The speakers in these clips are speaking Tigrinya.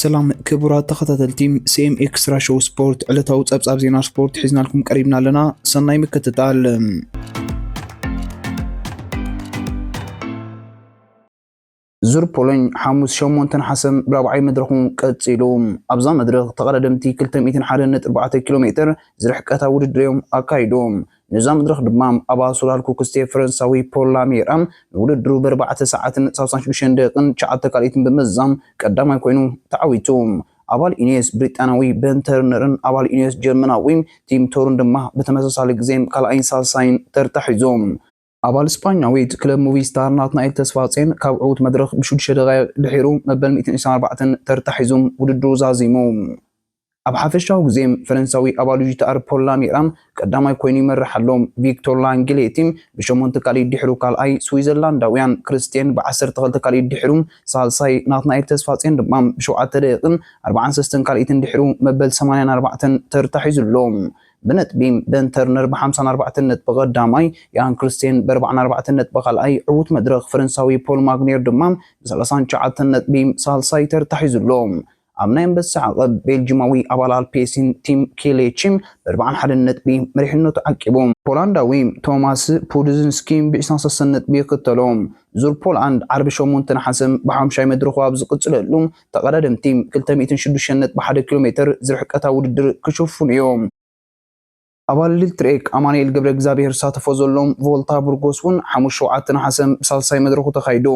ሰላም ክቡራት ተኸታተልቲ፣ ሲ ኤም ኤክስትራ ሾው ስፖርት ዕለታዊ ጸብጻብ ዜና ስፖርት ሒዝናልኩም ቀሪብና ኣለና። ሰናይ ምክትታል። ዙር ፖሎኝ ሓሙስ ሸሞንተ ነሓሰ ብራብዓይ መድረኹ ቀጺሉ። ኣብዛ መድረኽ ተቐዳደምቲ ክልተ ሚእትን ሓደን ነጥቢ ኣርባዕተ ኪሎ ሜትር ዝርሕቀታ ውድድር እዮም ኣካይዶም። ነዛ መድረኽ ድማ ኣብ ኣሱላል ኩክስቴ ፈረንሳዊ ፖል ላሜራ ንውድድሩ ብኣርባዕተ ሰዓትን ሰላሳን ሽዱሽተን ደቂቕን ትሽዓተ ካልኢትን ብምዝዛም ቀዳማይ ኮይኑ ተዓዊቱ። ኣባል ኢኔስ ብሪጣናዊ በን ተርነርን ኣባል ኢኔስ ጀርመናዊ ቲም ቶርን ድማ ብተመሳሳሊ ግዜ ካልኣይን ሳልሳይን ተርታ ሒዞም። ኣባል ስፓኛዊት ክለብ ሙቪስታር ናትናኤል ተስፋጼን ካብ ዕዉት መድረኽ ብሽዱሽተ ደቓይቕ ድሒሩ መበል ሚእትን ዕስራን ኣርባዕተን ተርታ ሒዙ ውድድሩ ዛዚሙ። ኣብ ሓፈሻዊ ግዜ ፈረንሳዊ ኣባል ዩ ጂ ቲ ኣር ፖል ላሜራ ቀዳማይ ኮይኑ ይመርሕ ኣሎ። ቪክቶር ላንግሌቲ ብሸሞንተ ካልኢት ድሒሩ ካልኣይ፣ ስዊዘርላንዳውያን ክርስትየን ብዓሰርተ ክልተ ካልኢት ድሒሩ ሳልሳይ፣ ናትናኤል ተስፋጼን ድማ ብሸውዓተ ደቂቕን ኣርባዓን ሰለስተን ካልኢትን ድሒሩ መበል ሰማንያን ኣርባዕተን ተርታ ሒዙ ኣሎ። ብነጥቢ በን ተርነር ብሓምሳን ኣርባዕተን ነጥቢ ቀዳማይ፣ ያን ክርስትየን ብኣርባዓን ኣርባዕተን ነጥቢ ካልኣይ፣ ዕዉት መድረኽ ፈረንሳዊ ፖል ማግኔር ድማ ብሰላሳን ትሽዓተን ነጥቢ ሳልሳይ ተርታ ሒዙ ኣሎ። ኣብ ናይ ኣንበሳ ዓቐብ ቤልጂማዊ ኣባል ኣልፔሲን ቲም ኬሌቺ ብኣርባዓን ሓደን ነጥቢ መሪሕነቱ ዓቂቡ። ፖላንዳዊ ቶማስ ፑድዝንስኪ ብዕስራን ሰለስተን ነጥቢ ይኽተሎ። ዙር ፖላንድ ዓርቢ ሸሞንተ ነሓሰ ብሓሙሻይ መድረኹ ኣብ ዝቕጽለሉ፣ ተቐዳደምቲ ክልተ ሚእትን ሽዱሽተን ነጥቢ ሓደ ኪሎ ሜትር ዝርሕቀታ ውድድር ክሽፍኑ እዮም። ኣባል ሊል ትሬክ ኣማኑኤል ገብረ እግዚኣብሔር ዝሳተፎ ዘሎ ቮልታ ቡርጎስ እውን ሓሙስ ሸውዓተ ነሓሰ ብሳልሳይ መድረኹ ተኻይዱ።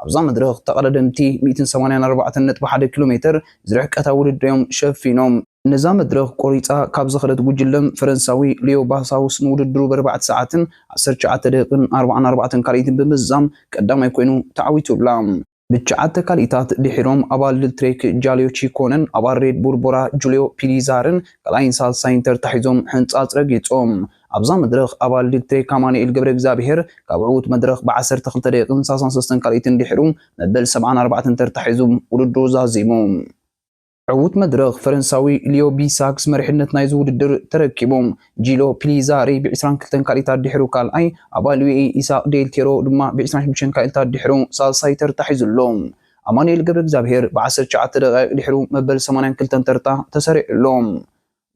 ኣብዛ መድረኽ ተቐዳደምቲ ሚእትን ሰማንያን ኣርባዕተን ነጥቢ ሓደ ኪሎ ሜትር ዝርሕቀታ ውድድር እዮም ሸፊኖም። ነዛ መድረኽ ቆሪጻ ካብ ዝኸደት ጉጅለ ፈረንሳዊ ሊዮ ባሳውስ ንውድድሩ ብኣርባዕተ ሰዓትን ዓሰርተ ትሽዓተ ደቂቕን ኣርባዓን ኣርባዕተን ካልኢትን ብምዝዛም ቀዳማይ ኮይኑ ተዓዊቱ ብላ። ብትሽዓተ ካልኢታት ድሒሮም ኣባል ሊል ትሬክ ጃልዮ ቺኮንን ኣባል ሬድ ቡል ቦራ ጁልዮ ፒሊዛርን ካልኣይን ሳልሳይን ተርታ ሒዞም ሕንጻጽ ረጊጾም። ኣብዛ መድረኽ ኣባል ሊል ትሬክ ኣማኑኤል ገብረ እግዚኣብሔር ካብ ዕዉት መድረኽ ብዓሰርተ ክልተ ደቂቕን ሰላሳን ሰለስተን ካልኢትን ድሒሩ መበል ሰብዓን ኣርባዕተን ተርታ ሒዙ ውድድሩ ዛዚሙ። ዕዉት መድረኽ ፈረንሳዊ ሊዮ ቢሳክስ መሪሕነት ናይዚ ውድድር ተረኪቡ። ጂሎ ፒሊዛሪ ብዕስራን ክልተን ካልኢታት ድሒሩ ካልኣይ፣ ኣባል ዩ ኤ ኢ ኢሳቅ ዴል ቴሮ ድማ ብዕስራን ሽዱሽተን ካልኢታት ድሒሩ ሳልሳይ ተርታ ሒዙ ኣሎ። ኣማኑኤል ገብረ እግዚኣብሔር ብዓሰርተ ትሽዓተ ደቂቕ ድሒሩ መበል ሰማንያን ክልተን ተርታ ተሰሪዑ ኣሎ።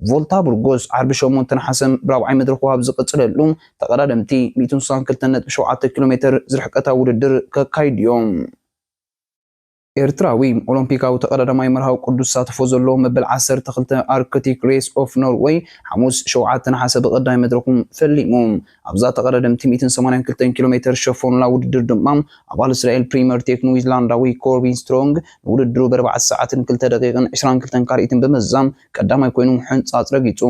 ቮልታ ቡርጎስ ዓርቢ ሸሞንተ ነሓሰ ብራብዓይ መድረኹ ኣብ ዝቕጽለሉ፣ ተቐዳደምቲ ሚእትን ስሳን ክልተን ነጥቢ ሸውዓተ ኪሎ ሜትር ዝርሕቀታ ውድድር ከካይዱ እዮም። ኤርትራዊ ኦሎምፒካዊ ተቐዳዳማይ መርሃዊ ቅዱስ ዝሳተፎ ዘሎ መበል ዓሰርተ ክልተ ኣርክቲክ ሬስ ኦፍ ኖርወይ ሓሙስ ሸውዓተ ነሓሰ ብቐዳማይ መድረኹ ፈሊሙ። ኣብዛ ተቐዳደምቲ ሚእትን ሰማንያን ክልተን ኪሎ ሜትር ዝሸፈኑላ ውድድር ድማ ኣባል እስራኤል ፕሪምየር ቴክ ኒውዚላንዳዊ ኮርቢን ስትሮንግ ንውድድሩ ብኣርባዕተ ሰዓትን ክልተ ደቂቕን ዕስራን ክልተን ካልኢትን ብምዝዛም ቀዳማይ ኮይኑ ሕንጻጽ ረጊጹ።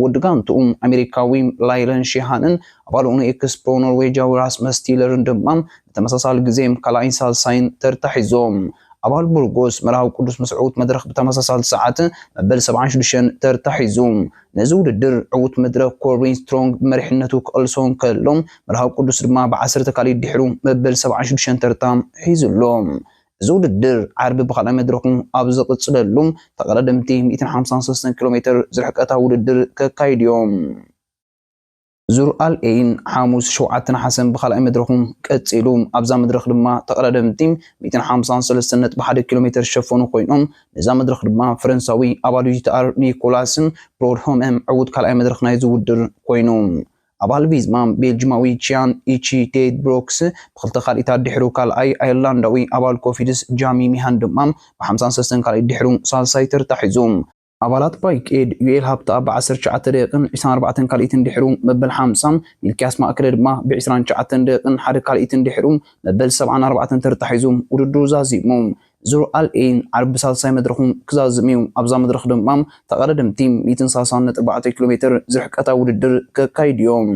ወዲ ጋንትኡ ኣሜሪካዊ ላይለን ሺሃንን ኣባል ኡኑ ኤክስፕሮ ኖርዌጃዊ ራስመስ ቲለርን ድማ ብተመሳሳሊ ግዜ ካልኣይን ሳልሳይን ተርታ ሒዞም። ኣባል ቡርጎስ መርሃዊ ቅዱስ ምስ ዕዉት መድረኽ ብተመሳሳሊ ሰዓት መበል ሰብዓን ሽዱሽተን ተርታ ሒዙ። ነዚ ውድድር ዕዉት መድረኽ ኮርቢን ስትሮንግ ብመሪሕነቱ ክቐልሶ እንከሎ፣ መርሃዊ ቅዱስ ድማ ብዓሰርተ ካልኢት ድሒሩ መበል ሰብዓን ሽዱሽተን ተርታ ሒዙ ኣሎ። እዚ ውድድር ዓርቢ ብኻልኣይ መድረኹ ኣብ ዝቕጽለሉ፣ ተቐዳደምቲ ሚእትን ሓምሳን ሰለስተን ኪሎ ሜትር ዝርሕቀታ ውድድር ከካይዱ እዮም። ዙር ኣል ኤይን ሓሙስ ሸውዓተ ነሓሰ ብኻልኣይ መድረኹ ቀጺሉ። ኣብዛ መድረኽ ድማ ተቐዳደምቲ ሚእትን ሓምሳን ሰለስተን ነጥቢ ሓደ ኪሎ ሜትር ዝሸፈኑ ኮይኖም፣ ነዛ መድረኽ ድማ ፈረንሳዊ ኣባል ዩ ጂ ቲ ኣር ኒኮላስ ፕሮድሆምም ዕዉት ካልኣይ መድረኽ ናይዚ ውድድር ኮይኑ። ኣባል ቪዝማ ቤልጂማዊ ቺያን ኢቺ ቴድ ብሮክስ ብክልተ ካልኢታት ድሒሩ ካልኣይ፣ ኣየርላንዳዊ ኣባል ኮፊድስ ጃሚ ሚሃን ድማ ብሓምሳን ሰለስተን ካልኢት ድሒሩ ሳልሳይ ተርታ ሒዙ። ኣባላት ባይክ ኤድ ዩኤል ሃብተኣብ ብዓሰርተ ትሽዓተ ደቂቕን ዕስራን ኣርባዕተን ካልኢትን ድሒሩ መበል ሓምሳ፣ ሚልክያስ ማእከለ ድማ ብዕስራን ትሽዓተን ደቂቕን ሓደ ካልኢትን ድሒሩ መበል ሰብዓን ኣርባዕተን ተርታ ሒዙ ውድድሩ ዛዚሙ። ዙር ኣል ኤይን ዓርቢ ሳልሳይ መድረኹ ክዛዝም እዩ። ኣብዛ መድረኽ ድማ ተቐዳደምቲ ሚእትን ሰላሳን ነጥቢ ኣርባዕተ ኪሎ ሜትር ዝርሕቀታ ውድድር ከካይዱ እዮም።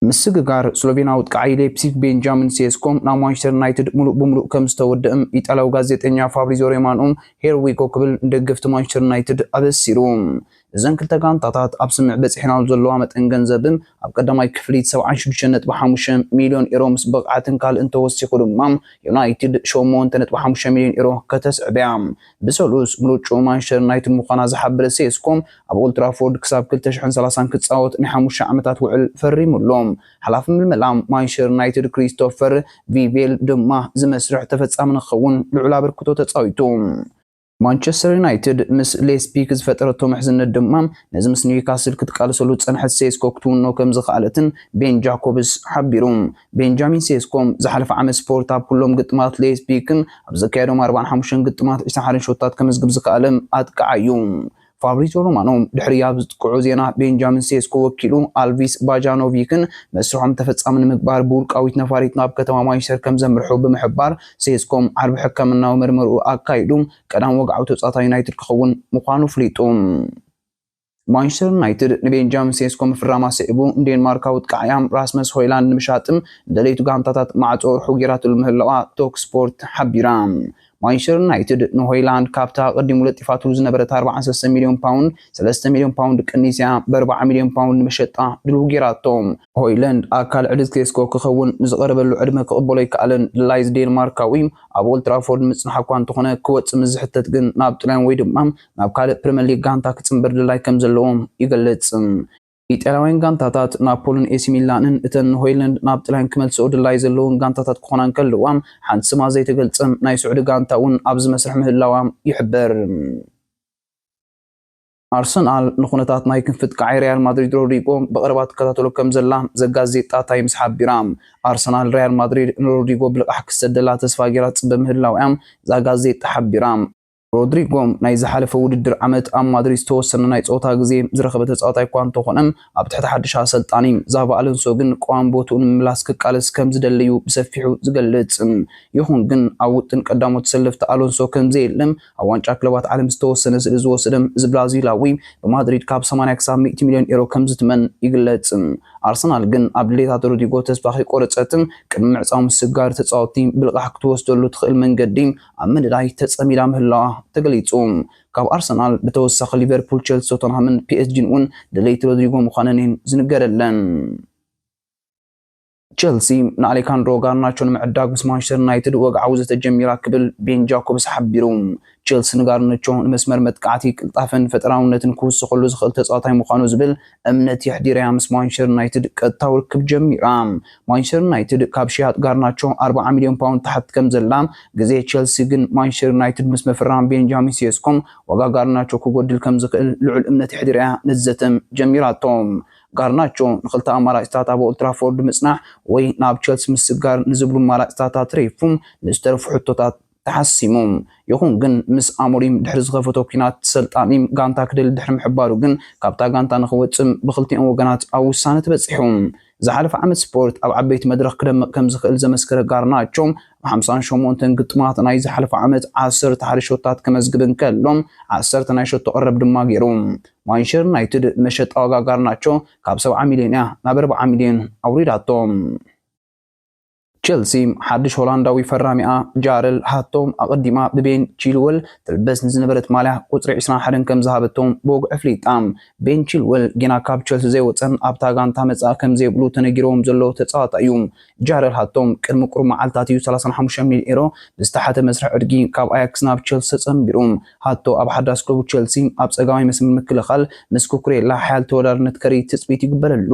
ምስግጋር ስሎቬናዊ ኣጥቃዓይ ሌፕሲክ ቤንጃሚን ሴስኮ ናብ ማንቸስተር ዩናይትድ ሙሉእ ብሙሉእ ከም ዝተወደእም ኢጣልያዊ ጋዜጠኛ ፋብሪዞ ሮማኖ ሄር ዊ ጎ ክብል ንደገፍቲ ማንቸስተር ዩናይትድ ኣበሲሩ። እዘን ክልተ ጋንታታት ኣብ ስምምዕ በጺሐናሉ ዘለዋ መጠን ገንዘብን ኣብ ቀዳማይ ክፍሊት ሰብዓን ሽዱሽተን ነጥቢ ሓሙሽተ ሚልዮን ኤሮ ምስ ብቕዓትን ካልእን ተወሲኹ ድማ ዩናይትድ ሸሞንተ ነጥቢ ሓሙሽተ ሚልዮን ኤሮ ከተስዕብ እያ። ብሰሉስ ምርጭኡ ማንቸስተር ዩናይትድ ምዃና ዝሓበረ ሴስኮ፣ ኣብ ኦልትራፎርድ ክሳብ ክልተ ሽሕን ሰላሳን ክጻወት ናይ ሓሙሽተ ዓመታት ውዕል ፈሪሙሎም። ሓላፊ ምልመላ ማንቸስተር ዩናይትድ ክሪስቶፈር ቪቬል ድማ እዚ መስርሕ ተፈጻሚ ንክኸውን ልዑል ኣበርክቶ ተጻዊቱ። ማንቸስተር ዩናይትድ ምስ ሌስፒክ ዝፈጠረቶ ምሕዝነት ድማ ነዚ ምስ ኒውካስል ክትቃለሰሉ ዝጸንሐት ሴስኮ ክትውኖ ከም ዝኸኣለትን ቤን ጃኮብስ ሓቢሩ። ቤንጃሚን ሴስኮ ዝሓለፈ ዓመት ስፖርት ኣብ ኩሎም ግጥማት ሌስፒክን ኣብ ዘካየዶም ኣርባዓን ሓሙሽተን ግጥማት ዕስራን ሓደን ሾታት ከመዝግብ ዝኸኣለ ኣጥቃዓዩ። ፋብሪዞ ሮማኖ ድሕሪ ኣብ ዝጥቅዑ ዜና ቤንጃሚን ሴስኮ ወኪሉ ኣልቪስ ባጃኖቪክን መስርሖም ተፈጻሚ ንምግባር ብውልቃዊት ነፋሪት ናብ ከተማ ማንቸስተር ከም ዘምርሑ ብምሕባር፣ ሴስኮ ዓርቢ ሕክምናዊ መርመርኡ ኣካይዱ ቀዳም ወግዓዊ ተጻዋታይ ዩናይትድ ክኸውን ምዃኑ ፍሊጡ። ማንቸስተር ዩናይትድ ንቤንጃሚን ሴስኮ ምፍራማ ስዒቡ ንዴንማርካዊ ኣጥቃዓያ ራስመስ ሆይላንድ ንምሻጥም ንደለይቱ ጋንታታት ማዕጾ ወርሑ ጌራትሉ ምህላዋ ቶክ ስፖርት ሓቢራ። ማንቸስተር ዩናይትድ ንሆይላንድ ካብታ ኣቐዲሙ ለጢፋትሉ ዝነበረት ኣርባዓን ሰለስተ ሚልዮን ፓውንድ፣ ሰለስተ ሚልዮን ፓውንድ ቅኒሳ ብ ኣርባዓ ሚልዮን ፓውንድ ንመሸጣ ድልው ጌራቶ። ሆይላንድ ኣካል ዕድል ሴስኮ ክኸውን ንዝቐረበሉ ዕድመ ክቕበሎ ኣይከኣለን። ድላይዝ ዴንማርካዊ ኣብ ኦልትራፎርድ ምጽናሕ እኳ እንተኾነ፣ ክወጽእ ምስ ዝሕተት ግን ናብ ጥልያን ወይ ድማ ናብ ካልእ ፕሪምየር ሊግ ጋንታ ክጽንበር ድላይ ከም ዘለዎም ይገልጽ። ኢጣልያውያን ጋንታታት ናፖልን ኤሲ ሚላንን እተን ንሆይላንድ ናብ ጥልያን ክመልስኦ ድላይ ዘለውን ጋንታታት ክኾና እንከለዋ፣ ሓንቲ ስማ ዘይተገልጸ ናይ ስዑዲ ጋንታ እውን ኣብዚ መስርሕ ምህላዋ ይሕበር። ኣርሰናል ንኹነታት ናይ ክንፊ ኣጥቃዓይ ሪያል ማድሪድ ሮድሪጎ ብቐረባ ትከታተሎ ከም ዘላ ዘጋዜጣ ታይምስ ሓቢራ። ኣርሰናል ሪያል ማድሪድ ንሮድሪጎ ብልቓሕ ክሰደላ ተስፋ ጌራ ትጽበ ምህላዋ እያ እዛ ጋዜጣ ሓቢራ። ሮድሪጎ ናይ ዝሓለፈ ውድድር ዓመት ኣብ ማድሪድ ዝተወሰነ ናይ ጸወታ ግዜ ዝረኸበ ተጻዋታይ እኳ እንተኾነ፣ ኣብ ትሕቲ ሓድሽ ኣሰልጣኒ ዛቪ ኣሎንሶ ግን ቅዋም ቦትኡ ንምምላስ ክቃለስ ከም ዝደሊ እዩ ብሰፊሑ ዝገልጽ። ይኹን ግን ኣብ ውጥን ቀዳሞት ተሰለፍቲ ኣሎንሶ ከም ዘየለ ኣብ ዋንጫ ክለባት ዓለም ዝተወሰነ ስእሊ ዝወሰደ እዚ ብራዚላዊ ብማድሪድ ካብ ሰማንያ ክሳብ ሚእቲ ሚልዮን ኤሮ ከም ዝትመን ይግለጽ። ኣርሰናል ግን ኣብ ድሌታት ሮድሪጎ ተስፋ ከይቆረጸትን ቅድሚ ምዕጻው ምስጋር ተጻወትቲ ብልቓሕ ክትወስደሉ ትኽእል መንገዲ ኣብ ምንዳይ ተጸሚዳ ምህላዋ ተገሊጹ። ካብ ኣርሰናል ብተወሳኺ ሊቨርፑል፣ ቸልሲ፣ ቶተንሃምን ፒኤስጂን እውን ደለይቲ ሮድሪጎ ምዃነን እየን ዝንገረለን። ቸልሲ ንኣሌካንድሮ ጋርናቾ ንምዕዳግ ምስ ማንቸስተር ዩናይትድ ወግዓዊ ዘተ ጀሚራ ክብል ቤን ጃኮብስ ሓቢሩ። ቸልሲ ንጋርናቾ ንመስመር መጥቃዕቲ ቅልጣፈን ፈጠራውነትን ክውስኸሉ ዝኽእል ተጻዋታይ ምዃኑ ዝብል እምነት የሕዲራ እያ ምስ ማንቸስተር ዩናይትድ ቀጥታዊ ርክብ ጀሚራ። ማንቸስተር ዩናይትድ ካብ ሽያጥ ጋርናቾ ኣርባዓ ሚልዮን ፓውንድ ትሓትት ከም ዘላ ግዜ ቸልሲ ግን ማንቸስተር ዩናይትድ ምስ ምፍራም ቤንጃሚን ሴስኮ ዋጋ ጋርናቾ ክጎድል ከም ዝኽእል ልዑል እምነት የሕዲራ እያ ነዚ ዘተ ጀሚራቶ። ጋርናቾ ንኽልተ ኣማራጺታት ኣብ ኦልትራፎርድ ምጽናሕ ወይ ናብ ቸልሲ ምስጋር ንዝብሉ ኣማራጺታት ኣትሪፉ ንዝተረፉ ሕቶታት ተሓሲሙ። ይኹን ግን ምስ ኣሞሪም ድሕሪ ዝኸፈቶ ኲናት ሰልጣኒ ጋንታ ክደሊ ድሕሪ ምሕባሩ ግን ካብታ ጋንታ ንኽወጽእ ብኽልቲኦም ወገናት ኣብ ውሳነ ተበጺሑ። ዝሓለፈ ዓመት ስፖርት ኣብ ዓበይቲ መድረኽ ክደምቕ ከም ዝኽእል ዘመስከረ ጋርናቾ፣ ኣብ ሓምሳን ሸሞንተን ግጥማት ናይ ዝሓለፈ ዓመት ዓሰርተ ሓደ ሾታት ከመዝግብ እንከሎ፣ ዓሰርተ ናይ ሸቶ ቀረብ ድማ ገይሩ። ማንቸስተር ዩናይትድ መሸጣ ዋጋ ጋርናቾ ካብ ሰብዓ ሚልዮን እያ ናብ ኣርብዓ ሚልዮን ኣውሪዳቶ። ቸልሲ ሓድሽ ሆላንዳዊ ፈራሚኣ ጃረል ሃቶ ኣቐዲማ ብቤን ቺልወል ትልበስ ንዝነበረት ማልያ ቁጽሪ ዕስራን ሓደን ከም ዝሃበቶ ብወግዒ ኣፍሊጣ። ቤን ቺልወል ጌና ካብ ቸልሲ ዘይወጸን ኣብታ ጋንታ መጻኢ ከም ዘይብሉ ተነጊርዎም ዘለዉ ተጻዋታይ እዩ። ጃረል ሃቶ ቅድሚ ቁሩብ መዓልታት እዩ ሰላሳን ሓሙሽተን ሚልዮን ኤሮ ብዝተሓተ መስርሕ ዕድጊ ካብ ኣያክስ ናብ ቸልሲ ተጸንቢሩ። ሃቶ ኣብ ሓዳስ ክለቡ ቸልሲ ኣብ ጸጋማይ መስመር ምክልኻል ምስ ኩኩሬላ ሓያል ተወዳዳርነት ከርኢ ትጽቢት ይግበረሉ።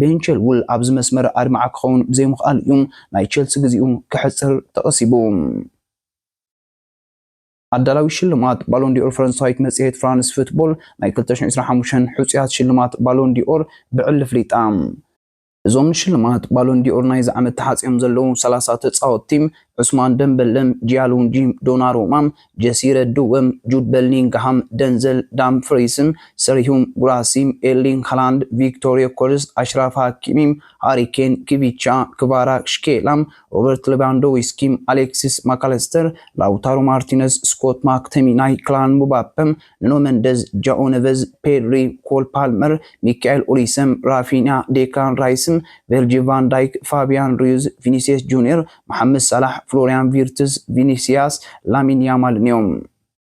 ቤን ቺልወል ኣብዚ መስመር ኣድማዒ ክኸውን ብዘይምኽኣሉ እዩ ናይ ቸልሲ ግዜኡ ክሕጽር ተቐሲቡ። ኣዳላዊ ሽልማት ባሎን ዲኦር ፈረንሳዊት መጽሔት ፍራንስ ፉትቦል ናይ ክልተ ሽሕን ዕስራን ሓሙሽተን ሕጹያት ሽልማት ባሎን ዲኦር ብዕሊ ኣፍሊጣ። እዞም ሽልማት ባሎን ዲኦር ናይዚ ዓመት ተሓጽዮም ዘለዉ ሰላሳ ተጻወትቲ ዑስማን ደምበለ፣ ጂያሉንጂ ዶናሩማ፣ ጀሲረ ዱወ፣ ጁድ በሊንግሃም፣ ደንዘል ዳምፍሪስን፣ ሰርሂዩ ጉራሲ፣ ኤርሊንግ ሃላንድ፣ ቪክቶር ዮከርስ፣ ኣሽራፍ ሃኪሚ፣ ሃሪ ኬን፣ ኪቪቻ፣ ክቫራትስኬላ፣ ሮበርት ሌቫንዶውስኪ፣ ኣሌክሲስ ማካለስተር፣ ላውታሮ ማርቲነዝ፣ ስኮት ማክቶሚናይ፣ ክላን ምባፐ፣ ኑኖ መንደዝ፣ ጃኦ ነቨዝ፣ ፔድሪ፣ ኮል ፓልመር፣ ሚካኤል ኦሊሰ፣ ራፊኛ፣ ዴክላን ራይስን፣ ቨርጂል ቫን ዳይክ፣ ፋቢያን ሩይዝ፣ ቪኒሲየስ ጁኒየር፣ መሓመድ ሳላሕ፣ ፍሎሪያን ቪርትዝ፣ ቪኒሲያስ፣ ላሚን ያማልን እዮም።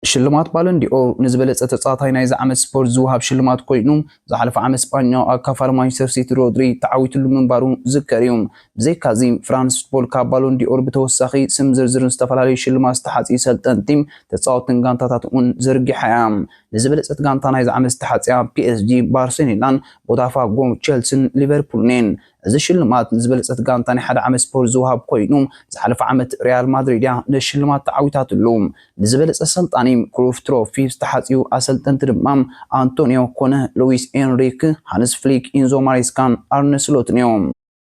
ሽልማት ባሎን ዲኦር ንዝበለጸ ተጻዋታይ ናይዚ ዓመት ስፖርት ዝወሃብ ሽልማት ኮይኑ፣ ዝሓለፈ ዓመት ስጳኛዊ ኣካፋሪ ማንቸስተር ሲቲ ሮድሪ ተዓዊትሉ ምንባሩ ዝዝከር እዩ። ብዘይካዚ፣ ፍራንስ ፉትቦል ካብ ባሎን ዲኦር ብተወሳኺ ስም ዝርዝርን ዝተፈላለዩ ሽልማት ዝተሓጽዩ ሰልጠንቲ፣ ተጻወትን ጋንታታት እውን ዘርጊሓ እያ። ንዝበለጸት ጋንታ ናይዚ ዓመት ዝተሓጽያ ፒኤስጂ፣ ባርሴሎናን፣ ቦታፋጎ፣ ቸልሲን ሊቨርፑልን እየን። እዚ ሽልማት ንዝበለጸት ጋንታ ናይ ሓደ ዓመት ስፖርት ዝወሃብ ኮይኑ፣ ዝሓለፈ ዓመት ሪያል ማድሪድ እያ ነቲ ሽልማት ተዓዊታትሉ። ንዝበለጸ ሰልጣኒ ክሩፍ ትሮፊ ዝተሓጽዩ ኣሰልጠንቲ ድማ ኣንቶኒዮ ኮነ፣ ሉዊስ ኤንሪክ፣ ሃንስ ፍሊክ፣ ኢንዞ ማሬስካን ኣርነ ስሎትን እዮም።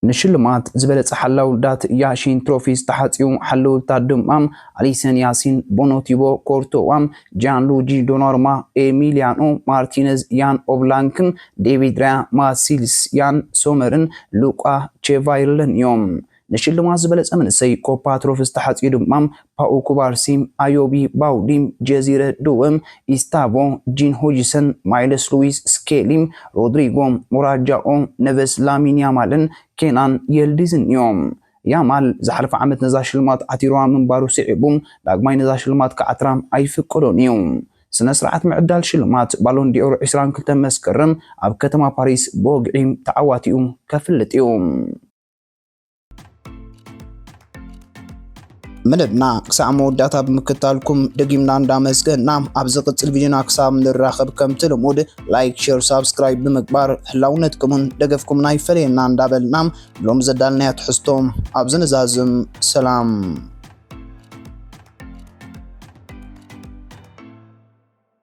ንሽልማት ዝበለጸ ሓላው ዳት ያሺን ትሮፊ ዝተሓጽዩ ሓለውልታት ድማ ኣሊሰን ያሲን፣ ቦኖቲቦ፣ ኮርቶዋ፣ ጂያንሉጂ ዶናሩማ፣ ኤሚሊያኖ ማርቲነዝ፣ ያን ኦብላንክን፣ ዴቪድ ራያ፣ ማሲልስ፣ ያን ሶመርን ሉቃ ቼቫይርለን እዮም። ንሽልማት ዝበለጸ መንእሰይ ኮፓ ትሮፊ ዝተሓጽዩ ድማ ፓኡ ኩባርሲ፣ ኣዮቢ ባውዲ፣ ጀዚረ ዱወ፣ ኢስታቮ፣ ጂን ሆጅሰን፣ ማይልስ ሉዊስ ስኬሊ፣ ሮድሪጎ ሞራጃኦ፣ ነቨስ ላሚን ያማልን ኬናን የልዲዝን እዮም። ያማል ዝሓለፈ ዓመት ነዛ ሽልማት ዓቲርዋ ምንባሩ ስዒቡ፣ ዳግማይ ነዛ ሽልማት ክዓትራ ኣይፍቀዶን እዩ። ስነ ስርዓት ምዕዳል ሽልማት ባሎን ዲኦር ዕስራን ክልተን መስከረም ኣብ ከተማ ፓሪስ ብወግዒ ተዓዋቲኡ ከፍልጥ እዩ። መደብና ክሳዕ መወዳእታ ብምክታልኩም ደጊምና እንዳመስገና፣ ኣብ ዝቕጽል ቪድዮና ክሳብ ንራኸብ ከምቲ ልሙድ ላይክ፣ ሼር፣ ሳብስክራይብ ብምግባር ህላውነትኩምን ደገፍኩምን ኣይፈለየና እንዳበልና፣ ሎም ዘዳልናያ ትሕዝቶ ኣብዚ ንዛዝም። ሰላም።